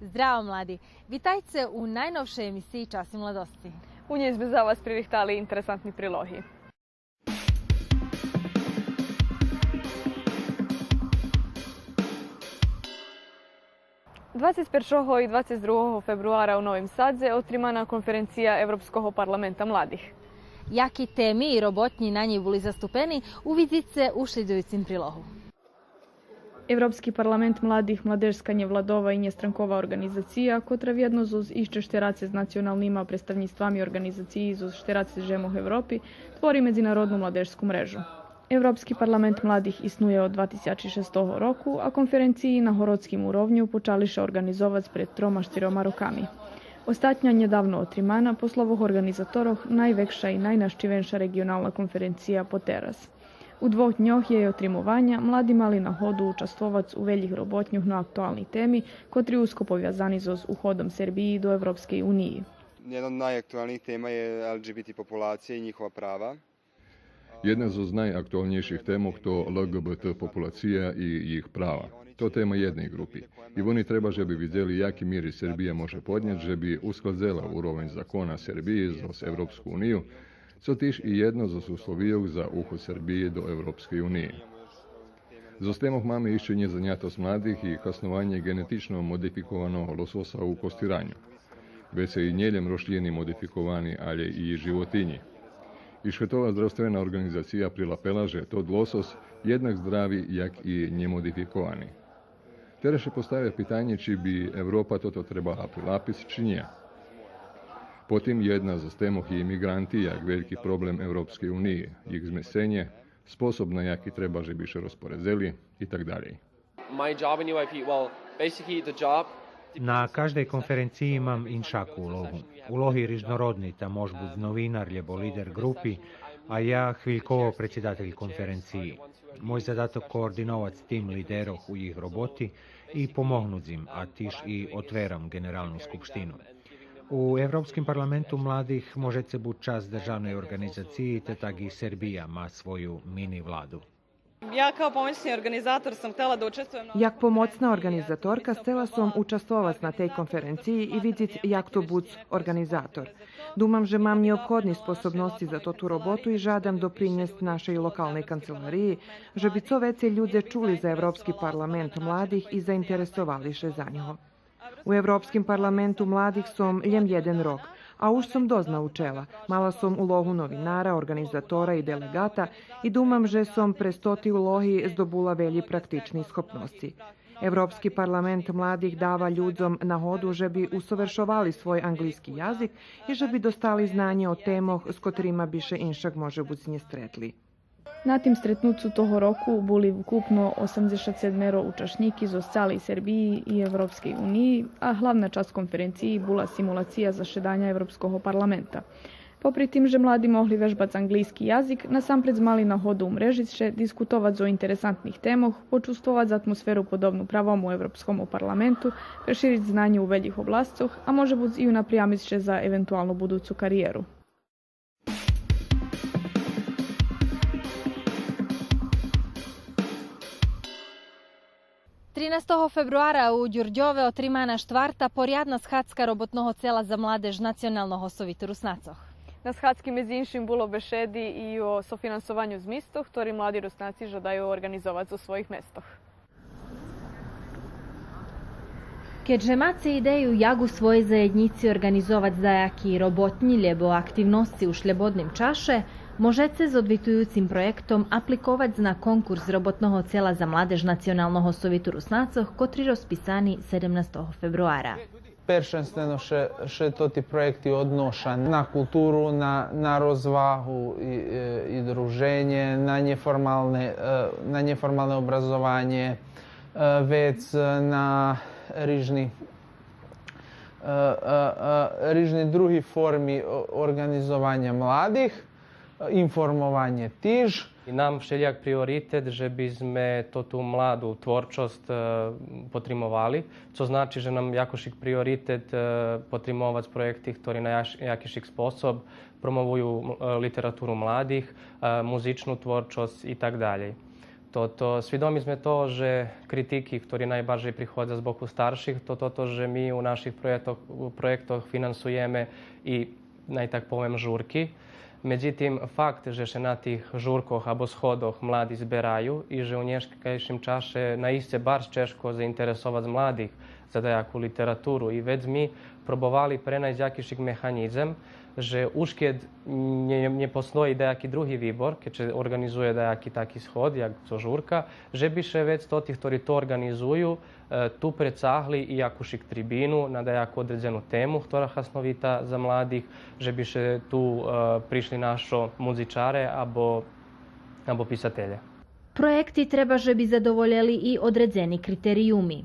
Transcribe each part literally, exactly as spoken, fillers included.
Здраво, млади! Витайце у найновшей емисиї Часи младосци. У нєй зме за вас пририхтали интересантни прилоги. Двацец першого и двацец другого фебруара у Новим Садзе отримана конференция Европского парламента младих. Яки теми и роботнї на нєй були заступени, увидзице у шлїдуюцим прилогу. Европски парламент младих младежска нєвладова и нєстранкова орґанизация, котра вєдно зоз ище штерацец националнима представнїцтвами орґанизациї зоз штерацец жемох Европи твори медзинародну младежску мрежу. Европски парламент младих иснує од два тисячи шестого року, а конференциї на городским уровню почали ше орґанизовац пред трома-штирома роками. Остатня нєдавно отримана, по словох орґанизаторох, найвекша и найнавщивенша реґионална конференция потераз. У двох дньох єй отримованя млади мали нагоду участвовац у велїх роботньох на актуални теми, котри узко повязани зоз уходом Сербиї до Европскей униї. Єдна од найактуалнїх тема је Л Г Б Т популација и њихова права. Єдна зоз найактуалнєйших темох то Л Г Б Т популация и їх права. То тема єдней ґрупи. И вони треба же би видзели яки мири Сербия може поднєц же би ускладзела уровень закона Сербиї зоз Европску унию, цо тиж и єдно зоз условийох за уход Сербиї до Европскей униї. Зоз темох маме ище нєзанятосц младих и хаснованє ґенетично модификованого лососа у костираню. Вецей нєлєм рошлїни модификовани, алє и животинї. И Шветова здравствена орґанизация прилапела же тот лосос єднак здрави як и нємодификовани. Тераз ше поставя питанє чи би Европа тото требала прилапиц чи нє. Потим єдна зоз темох и имиґранти як вельки проблем Европскей униї, їх змесценє, способ на яки треба же би ше розпоредзели и так далєй. My job in U I P, well, basically the job. На каждей конференциї мам иншаку улогу. Улоги рижнородни, та мож буц новинар лєбо лидер ґрупи, а я хвильково предсидатель конференциї. Мой задаток координовац тим лидерох у їх роботи и помогнуц им, а тиж и отверам Ґенералну скупштину. У Европским парламенту младих можеце буц часц державней орґанизациї, та так и Сербия ма свою мини владу. Ja kao pomoćni organizator sam htela da učestvujem na... Як помоцна орґанизаторка сцела сом участвовац на тей конференциї и видзиц як то буц орґанизатор. Думам же мам нєобходни способносци за тоту роботу и жадам допринєсц нашей локалней канцелариї, же би цо вецей людзе чули за Европски парламент младих и заинтересовали ше за нього. У Европским парламенту младих сом лєм єден рок, а уж сом досц научела. Мала сом улогу новинара, орґанизатора и делеґата и думам же сом през тоти улоги здобула велї практични схопносци. Европски парламент младих дава людзом нагоду же би усовершовали свой анґлийски язик и же би достали знанє о темох з котрима би ше иншак може буц нє стретли. На тим стретнуцу того року були вкупно осемдзешат седмеро учашнїки зоз цалей Сербиї и Европскей униї, а главна часц конференциї була симулация зашеданя Европского парламента. Попри тим же млади могли вежбац анґлийски язик, насампредз мали нагоду умрежиц ше, дискутовац о интересантних темох, почувствовац атмосферу подобну правому Европскому парламенту, прешириц знанє у велїх обласцох, а може буц и унапрямиц ше за евентуалну будуцу кариєру. Тринастого фебруара у Дюрдьове отримана штварта порядна схадзка Роботного цела за младеж Националного совиту Руснацох. На схадзки, медзи иншим, було бешеди и о софинансованю з мистох, хтори млади Руснаци жадаю орґанизовац зоз своїх местох. Кед же маце идею як у своєй заєднїци орґанизовац даяки роботнї лєбо активносци у шлєбодним чаше, можеце з одвитуюцим проєктом апликовац на конкурс Роботного цела за младеж Националного совиту Руснацох, котри розписани седемнастого фебруара. Першенствено ше, ше тоти проєкти одноша на културу, на, на розвагу и, е, и друженє, на нєформалне, е, на нєформалне образованє, е, вец, е, на рижни, е, е, е, рижни други форми о-, орґанизованя младих. Информованє тиж. И нам вшелїяк приоритет же бизме тоту младу творчосц, е, потримовали, цо значи же нам якошик приоритет, е, потримовац проєкти хтори на яш-, якишик способ промовую, е, литературу младих, е, музичну творчосц и так далєй. Тото, свидоми зме того же критики хтори найбаржей приходза з боку старших, то тото же ми у наших проєктох, проєктох финансуєме и, най так повем, журки. Медзитим, факт же ше на тих журкох або сходох млади збераю и же у нєшкайшим чаше наисце барз чежко заинтересовац младих за даяку литературу. И вец ми пробовали пренайсц якишик механїзем, же уж кед нє, нє постої даяки други вибор, кед ше орґанизує даяки таки сход, як цо журка, же би ше вец тоти хтори то орґанизую, е, ту прецагли и якушик трибину на даяку одредзену тему, хтора хасновита за младих, же би ше ту, е, пришли нашо музичаре або, або писателє. Проєкти треба же би задоволєли и одредзени критериюми.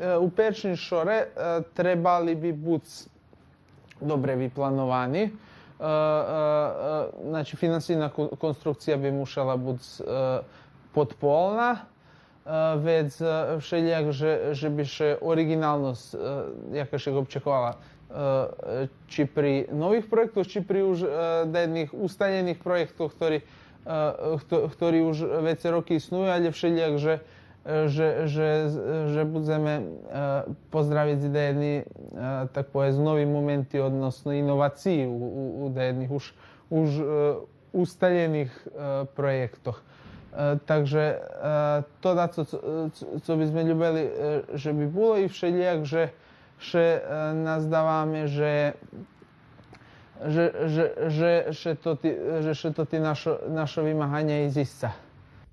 Е, у першим шоре, е, требали би буц добре виплановани. Е, е, е, значи, финансийна кон-, конструкция би мушела буц, е, подполна. Е, вец, е, вшелїяк же, же би ше ориґиналносц, е, якаш обчековала, е, е, чи при нових проєктох, чи при уж, е, даєдних усталєних проєктох, хтори, е, хто-, хтори уж вецей роки исную, алє вшелїяк же, е, же, же, же будземе, е, поздравиц и даєдни, е, так повесц, нови моменти, односно иновациї у, у, у даєдних уж, уж, е, усталєних, е, проєктох. Е, так же, е, то дацо цо, цо, цо би зме любели, е, же би було, и вшелїяк же ше, е, наздаваме же, же, же, же ше тоти, же ше тоти нашо, нашо вимаганя и зисца.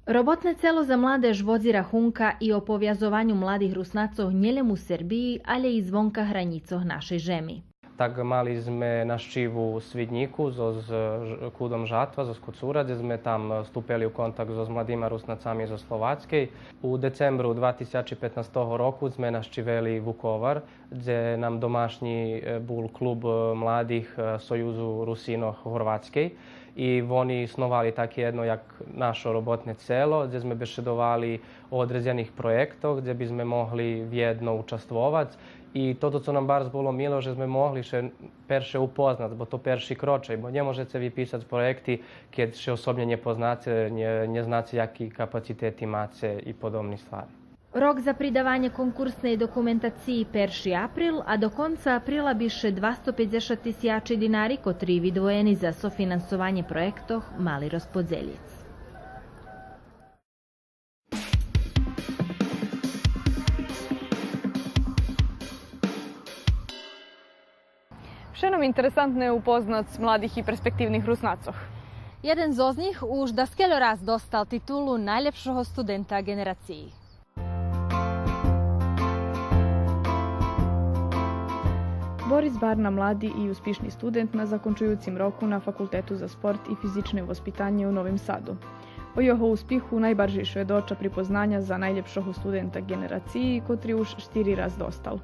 Роботне цело за младеж водзи рахунка и о повязованю младих Руснацох нєлєм у Сербиї, алє и звонка гранїцох нашей жеми. Так мали зме нащиву у Свиднїку зоз, з, Ж-, Кудом Жатва, зоз Коцура, дзе зме там, е, ступели у контакт зоз младима Руснацами зоз Словацкей. У децембру два тисячи петнастого року зме нащивели Вуковар, дзе нам домашнї, е, бул клуб, е, младих, е, Союзу Русинох Горватскей. И вони сновали таке єдно як нашо роботне цело, дзе зме бешедовали о одредзених проєктох, дзе би зме могли вєдно участвовац. И тото цо нам барз було мило, же зме могли ше перше упознац, бо то перши крочей, бо нє можеце ви писац проєкти кед ше особнє нє познаце, нє, нє знаце яки капацитети маце и подобни ствари. Рок за придаванє конкурсней документациї перши април, а до конца априла би ше двасто пейдзешат тисячи динари, котри видвоєни за софинансованє проєктох, мали розподзелїц. Вше нам интересантне упознац младих и перспективних Руснацох. Єден зоз нїх уж даскельо раз достал титулу найлєпшого студента ґенерациї. Борис Барна млади и успишни студент на закончуюцим року на Факултету за спорт и физичне воспитанє у Новим Саду. О його успиху найбаржей шведоча припознаня за найлєпшого студента ґенерациї, котри уж штири раз достал.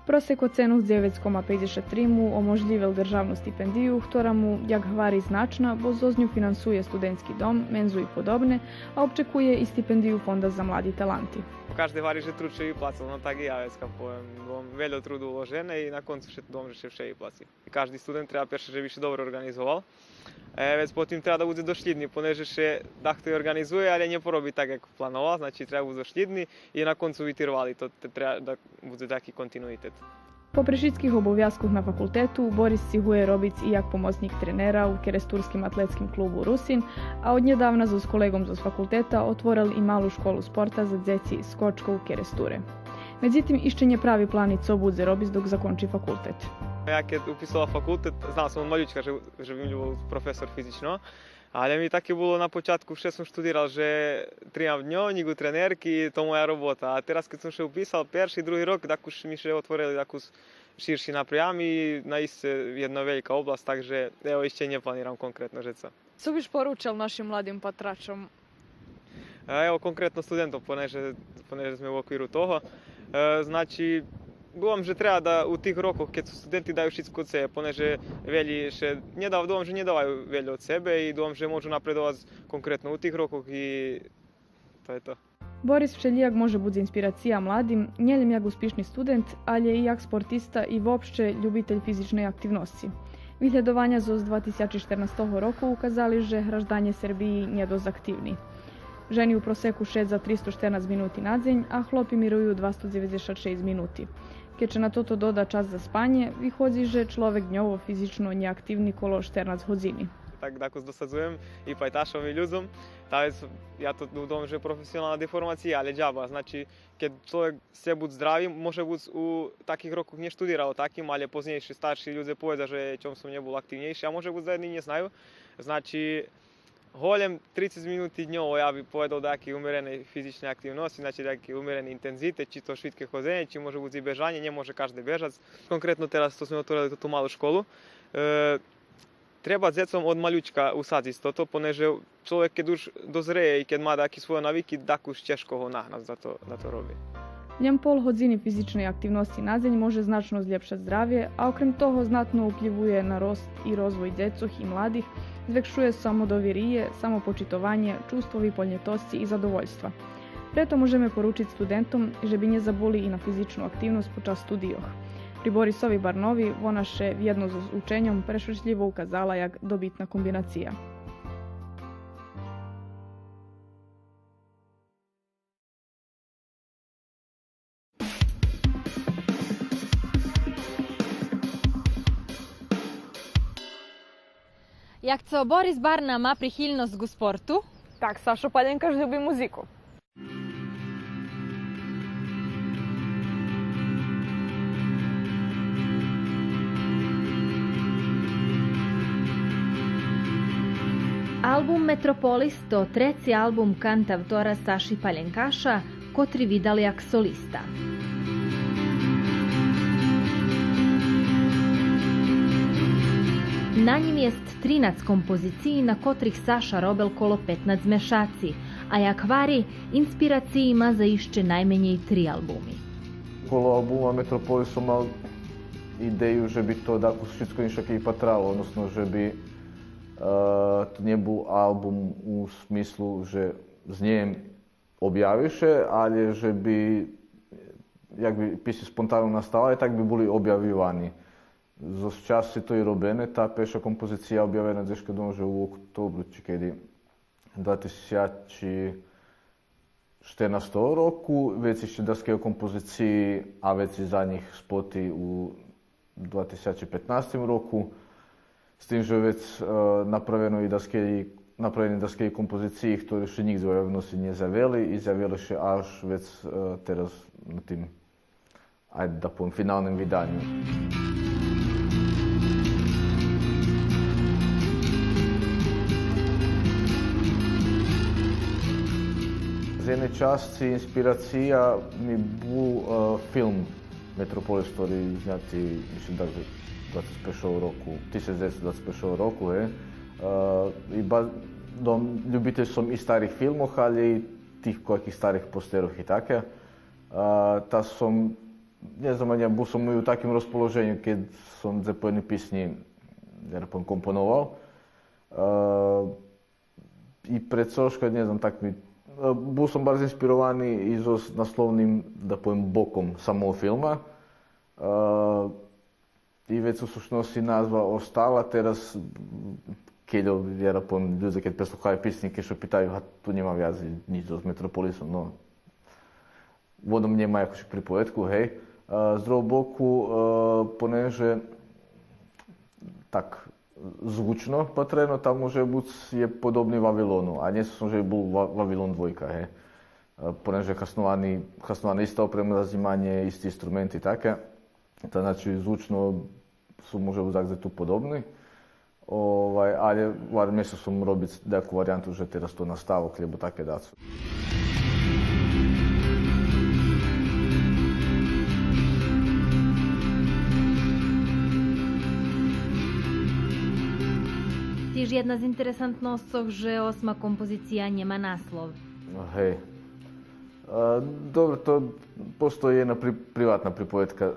Просек оценох дзевец кома пейдзешат три му оможлївел державну стипендию, хтора му, як гвари, значна, бо зоз ню финансує студентски дом, мензу и подобне, а обчекує и стипендию Фонда за млади таланти. Кажди гвари же труд ше виплацел, но так и я вецка повем, бо вельо труду уложене и на концу ше дом же ше вше виплаци. Кажди студент треба перше же би ше добре орґанизовал. Е, вец потим треба да будзе дошлїдни, понеже ше дахто и орґанизує, алє нє пороби так як плановал, значи треба буц дошлїдни и на концу витирвали, то те-, треба да будзе таки континуитет. Попри шицких обовязкох на факултету, Борис сцигує робиц и як помоцнїк тренера у керестурским атлетским клубу Русин, а однєдавна зоз колеґом зоз факултета отворел и малу школу спорта за дзеци Скочка у Керестуре. Медзитим, ище нє прави плани цо будзе робиц док закончи факултет. Я кед уписовал факултет, знал сом од малючка же, же би ми любо буц професор физичного, алє ми таке було на початку, вше сом штудирал же тримам дньовнїк у тренерки, то моя робота. А тераз кед сом ше уписал перши, други рок, так уж ми ше отворели так уж ширши напрям и наисце єдна велька обласц, так же, ево, ище нє планирам конкретно же цо. Цо биш поручел нашим младим патрачом? Е, ево, конкретно студентом, понеже, понеже зме у оквиру того. Е, значи, Думам же треба да у тих рокох, кед су студенти, даю шицко од себе, понеже велї ше нє дава, думам же нє даваю велї од себе и думам же можу напредовац конкретно у тих рокох и то је то. Борис вшелїяк може буц инспирация младим, нє лєм як успишни студент, алє и як спортиста и вообще любитель физичней активносци. Виглєдованя зоз два тисячи штернастого року указали же гражданє Сербиї нє досц активни. Жени у просеку шедза тристо штернац минути на дзень, а хлопи мирую двасто дзеведзешат шейсц минути. Кед ше на тото дода час за спанє, виходзи же чловек дньово физично нє активни коло штернац годзини. Так дакус досадзуєм и пайташом и людзом, та вец я то думам же професионална деформация, алє джаба. Значи, кед чловек сце буц здрави, може буц у таких рокох нє штудира о таким, алє познєйши старши людзе поведза же чом сом нє бул активнєйши, а може буц да єдни нє знаю. Значи, голєм трицец минути дньово, я би поведол, даяки умереней физичней активносци, значи, даяки умерени интензитет, чи то швидке ходзенє, чи може буц и бежанє, нє може кажде бежац. Конкретно тераз то зме отворели тоту малу школу. Е, треба дзецом од малючка усадзиц тото, понеже чловек кед уж дозреє и кед ма даяки свойо навики, дакус чежко го нагнац да то, да то роби. Лєм пол годзини физичней активносци на дзень може значно злєпшац здравє, а окрем того знатно уплївує на рост и розвой дзецох и младих, звекшує самодовириє, самопочитованє, чувство виполнєтосци и задовольства. Прето можеме поручиц студентом же би нє забули и на физичну активносц под час студийох. При Борисови Барнови вона ше вєдно зоз ученьом прешвешлїво указала як добитна комбинация. Як цо Борис Барна ма прихильносц ґу спорту, так Сашо Паленкаш люби музику. Албум Метрополис то треци албум кантавтора Саши Паленкаша, котри видал як солиста. На нїм єст тринац композициї на котрих Саша робел коло петнац мешаци, а як гвари, инспирациї ма за ище найменєй три албуми. Коло албума Метрополис сом мал идею же би то дакус шицко иншаке патрало, односно же би, е, то нє бул албум у смислу же з нєм обяви ше, алє же би, як би писми спонтано настала и так би були обявивани. Зоз час то и робене, та перша композиция обявена дзешка, думам же у октобру чи кеди, два тисячи штернастого року, вец ище даскельо композициї, а вец и за нїх споти у два тисячи петнастим року, з тим же вец, е, направено и даскельо, направени даскельо композициї, хтори ше нїґдзе у явносци нє зявели и зявели ше аж вец, е, тераз на тим, айде да повем, финалним виданю. З єдней часци инспирация ми бул, е, филм Метрополис, хтори знятий, мислим, так, двацец першого року, тисяч дзевецсто двацец першого року, е. Е, и ба-, дом-, любитель сом и старих филмох, алє и тих кояких старих постерох и таке. Е, та сом, нє знам, я бул сом и у таким розположеню, кед сом дзепоєдни писнї, я репом, компоновал. Е, И прецошка, нє знам, так ми, е, бул сом барз инспировани и зоз насловним, да повем, боком самого филма. Е, и вец у сущносци назва остала, тераз, кельо, я да повем, людзе кед преслухаю писнї, кельо ше питаю, а ту нєма вяц нїч зоз Метрополисом, но, воно мнє ма якусь приповедку, гей. Е, з другого боку, е, понеже так звучно патрено, та може буц є подобни Вавилону, а нє сом же бул Ва-, Вавилон двойка, гей. Е, понеже хасновани, хаснована иста опрема за знїманє, исти инструменти, таке. Та, значи, звучно су може буц дакдзе ту подобни. Овай, алє вар-, мислел сом робиц даяку вариянту же тераз то наставок, лєбо таке дацо. Тиж єдна з интересантносцох же осма композиция нєма наслов. Гей. Е, добре, то постої єдна при-, приватна приповедка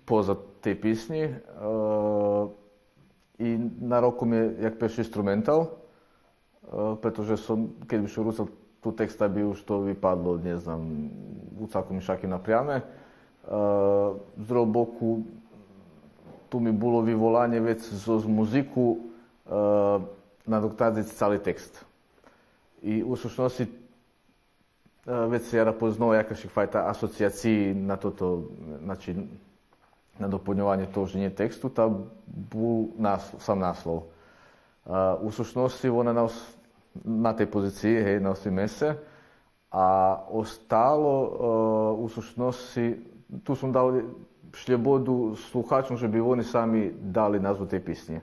поза тей писнї. Е, и нароком є як перши инструментал, е, прето же сом, кед би шом руцал ту текст, та би уж то випадло, нє знам, у цалком ишаким напряме. Е, з другого боку, ту ми було виволанє вец зоз музику, е, надокнадзиц цали текст. И у сущносци Е, вец я порознал якашик файта асоциациї на тото, значи, на дополньованє того же нє тексту, та бул нас-, сам наслов. Е, у сущносци вона на ос-, на тей позициї, гей, на осмим месце, а остало, е, у сущносци, ту сом дал шлєбоду слухачом же би вони сами дали назву тей писнї.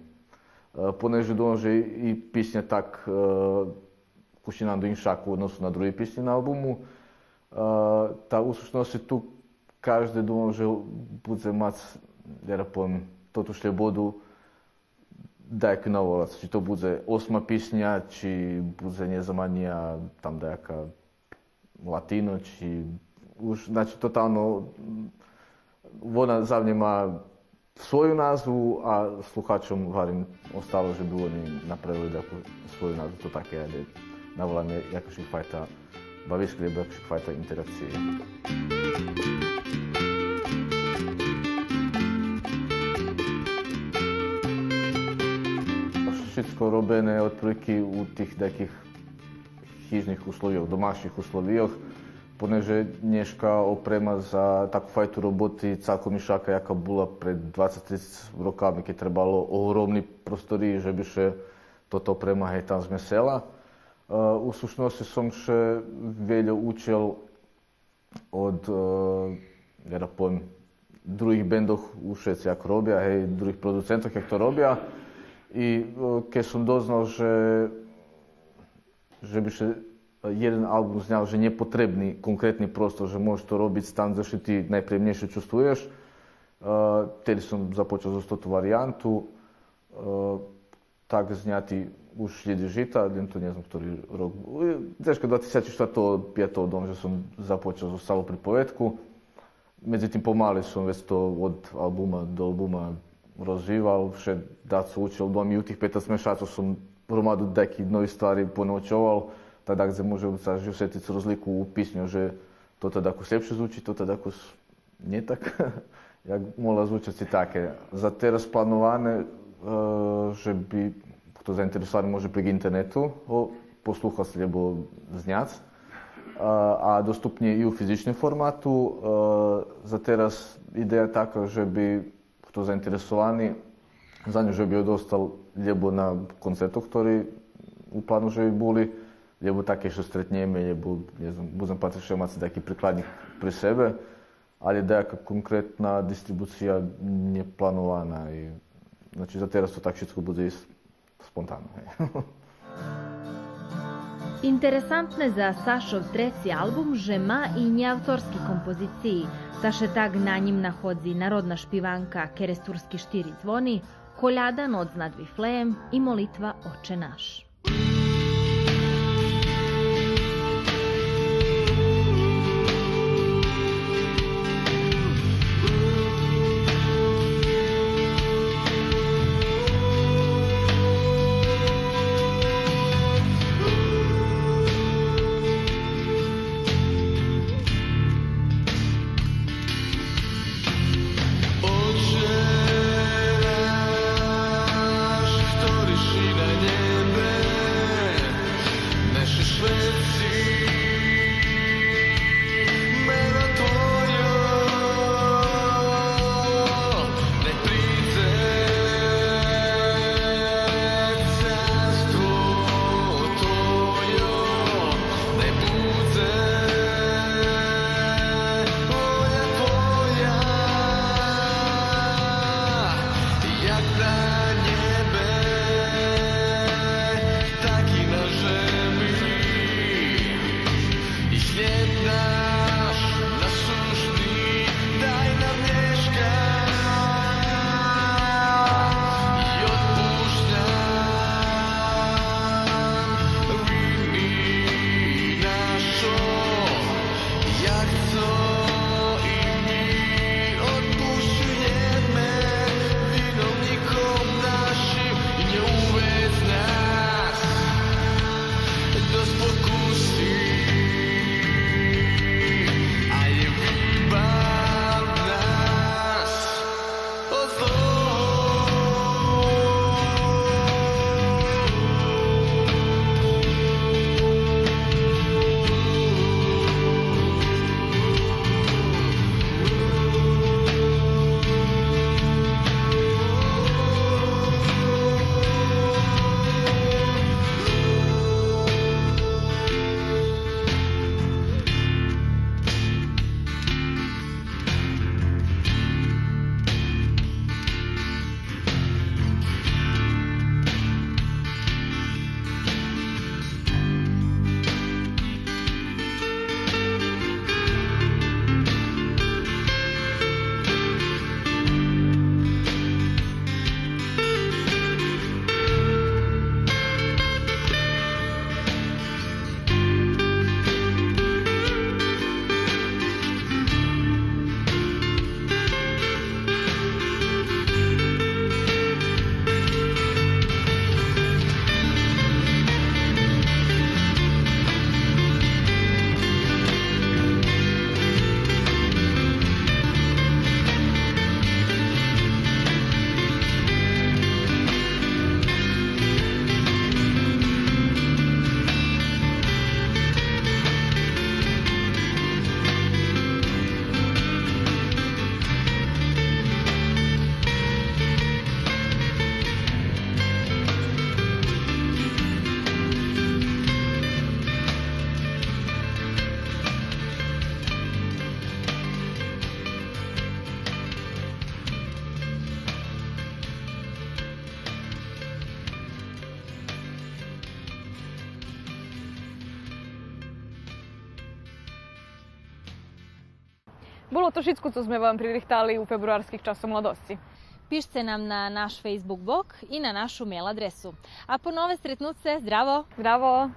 Е, понеже думам же и писня так, е, кущинанду иншак у односу на други писнї на албуму. Е, та у сущносци ту кажде, думам же будзе мац, я да повем, тоту шлєбоду даяку наволац. Чи то будзе осма писня, чи будзе, нє знам, ани я, там даяка латино, чи уж, значи, тотално, м, вона за мнє ма свою назву, а слухачом, гварим, остало же би вони направили даяку свою назву, то таке, айде, наволаме якашик файта бавишка, лєбо якашик файта интеракциї. Шицко робене отприлики у тих даяких хижних условийох, домашнїх условийох, понеже нєшка опрема за таку файту роботи цалком ишака яка була пред двацец, трицец роками, кед требало огромни простори же би ше тота опрема, гей, там змесела. Е, у сущносци сом ше вельо учел од, е, я да повем, других бендох, уж шицки як робя, гей, других продуцентох як то робя. И, е, кед сом дознал же же би ше єден албум знял, же нє потребни конкретни простор, же можеш то робиц там дзе ше ти найприємнєйше чувствуєш. Е, теди сом започал зоз тоту вариянту. Е, так зняти уж Лєди жита, лєм то нє знам котри рок. Е, дзешка два тисячи штвартого, пятого, думам же сом започал зоз цалу приповедку. Медзитим, помали сом вец то од албума до албума розвивал, вше дацо учел, думам, и у тих петнац мешацох сом громаду даяки нови ствари понаучовал, та дакус може ше усетиц розлику у писньох, же тота дакус лєпше звучи, тота дакус нє так, як мола звучац и таке. За тераз плановане, е, же би хто заинтересовани, може прейсц интернету го послухац лєбо зняц. А, а доступни и у физичним формату. Е, за тераз идея така же би хто заинтересовани за ню же би одостал лєбо на концертох котри у плану же би були, лєбо таке же ше стретнєме, лєбо, нє знам, будзем патриц ше мац даяки прикладнїк при себе, але даяка конкретна дистрибуция нє планована. И, значи, за тераз то так шицко будзе ище спонтано, гей. Интересантне за Сашов треци албум же ма и нєавторски композициї, та ше так на нїм находзи народна шпиванка Керестурски штири дзвони, Коляда, Ноц над Вифлеєм и Молитва Отче наш. Отче наш, хтори ши на нєбе, нєх ше свети мено Твойо, нєх придзе царство Твойо, нєх будзе воля Твоя, як на нєбе, так и на жеми. Було то шицко цо зме вам пририхтали у фебруарских Часох младосци. Пишце нам на наш Facebook бок и на нашу мейл адресу. А по нове стретнуце, здраво! Здраво!